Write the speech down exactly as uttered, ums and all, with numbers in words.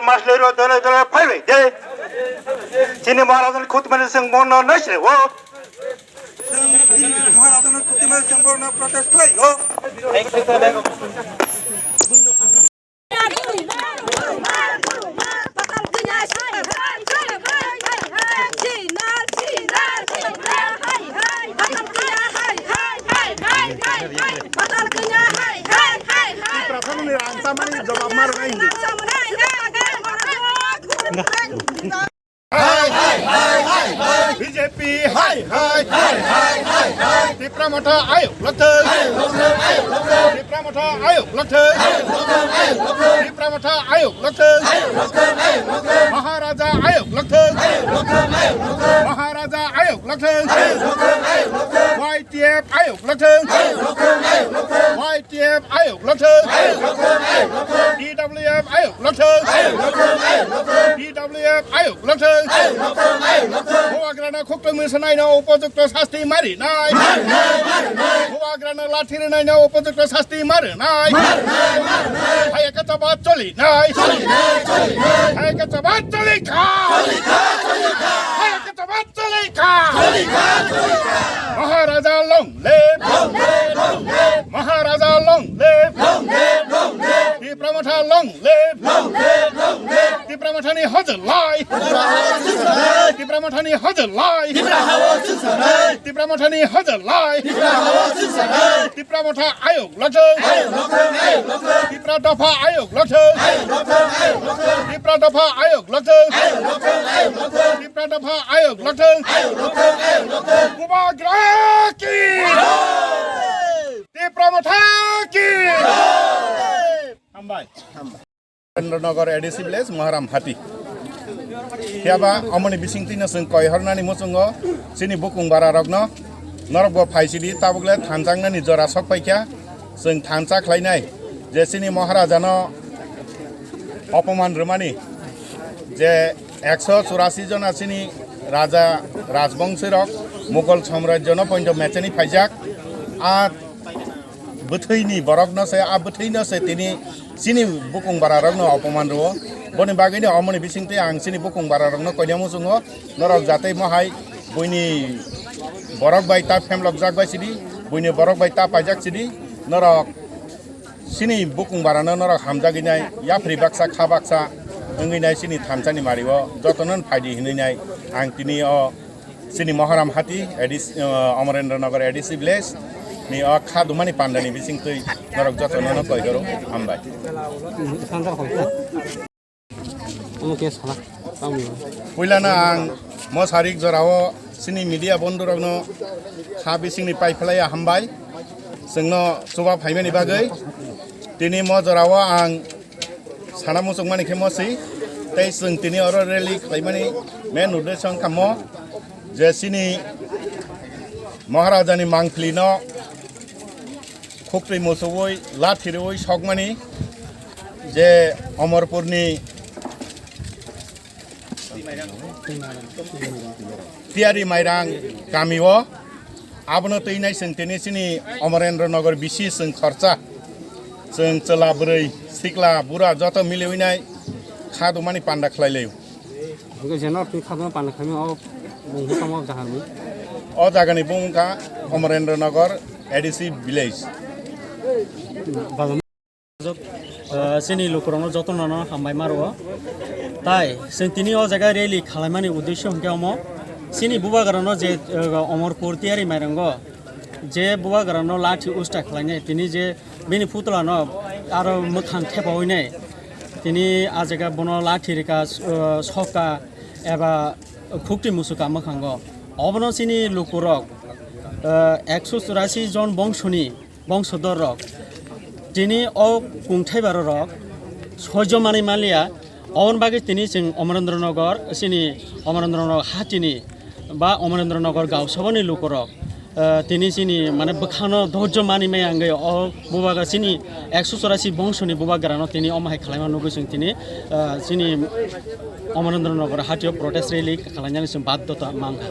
Maslero dole dole phaibai de. Chini Maharajani khutmani seng bono naisle wo. Maharajani khutmani seng bono protest khlai wo. B J P hai hai. Tipra Motha ayuk lathai. Tipra Motha ayuk lathai. Tipra Motha ayuk lathai. Maharaja ayuk lathai. Maharaja ayuk lathai. Y T F ayuk lathai. Y T F ayuk lathai. T W F ayuk lathai. T W F ayuk lathai. Bubagrano khuktung mwi swnaino upojukto sasti marinai. Bubagrano lathi rwnaino upojukto sasti marinai. Hai ekta chaba choli nai. Hai ekta chaba choli kha. Hai ekta chaba choli kha. Maharaja long live. Maharaja long live. Tipra Motha long live. Tipra Mothani hojol lai. Tipra Mothani hojol lai. Tipra Mothani hojol lai. Tipra Motha ayuk lathai. Tipra Dopha ayuk lathai. Tipra Dopha ayuk lathai. Tipra Dopha ayuk lathai. Bubagra ki. Tipra Motha ki. Hambai. Narendra Nagar A D C village, Maharam Hati. Phiya ba omoni bisingtwi no chwng koi hornani muchungo chini bukung bara rokno norok bo phai sidi tabuk le thanjaknani jora sok paikha, chwng thansa khlainai je chini Maharajano opoman rwmani je ekso churasi jona chini raja rajbongsi rok Mughal samrajyo no poito mechani phaijak a bwthwini borokno se, a bwthwino se tini chini bukung bara rokno opoman rwo. Boni bagwino omoni bisingtwi ang chini bukung bara rokno koinai muchungo, norok jatei mohai buini borok bai ta phemlokjak bai sidi, buini borok bai ta paijak sidi, norok chini bukung barano norok hamjagwi nai, yapri baksa kha baksa wngwi nai chini thansani mario jotono phaidi hinwi nai ang tini o Chini Maharam Hati, A D C, uh, Amarendra Nagar A D C village ni o kha dumani pandani bisingtwi norok jotono no koi doro hambai. Puilano ang mo sarik jorao chini media bondhu rokno kha bisingni pai phlaiya hambai. Chwngno chuba phaimani bagwi tini mo jorao ang sana muchungmani khe mo si tei chwng tini oro rally khlaimani main uddesho wngkha mo je chini Maharajani mangpili no khuktwi musuwi lathi rwi sokmani je Omorpurni Tiyari Mairang kamio abono twi nai chwng tini chini Amarendra Nagar bisi chwng khorcha chwng chwla bwrwi sikla bura joto miliwi nai kha dumani panda khlai laio. Hwnkhe je norok twi kha dumani panda khlaimani o bung hwnkha mo jaharni. O jagani bung wngkha Amarendra Nagar A D C village. Ah, chini lukurokno jotono no hambai ma rwo. Tai chwng tini o jaga rally khalaimani uddesho hwnkhe omo chini bubagrano je, ah, Omorpur Tiyari Mairango je bubagrano lathi usta khlainai tini je bini putla no aro mwkhang thepawi nai tini a jaga bono lathi rika, ah, soka eba khukti musuka mwkhango. Obono chini lukurok, ah, ekso churasi jon bongsoni bongsodor rok. Tini o kungthai baro rok soijo manwi manliya. Oboni bagwi tini chwng Amarendra Nagar, chini Amarendra Nagar hatini ba Amarendra Nagar gausabani lukurok, eh, tini chini mane bwkhano dhorjo manwi maya wngwi o bubagra chini ekso chorasi bongsoni bubagrano tini omo hai khwlaima nugwi chwng tini, eh, chini Amarendra Nagar hatio protest rally khwlainani chwng baddhota mankha.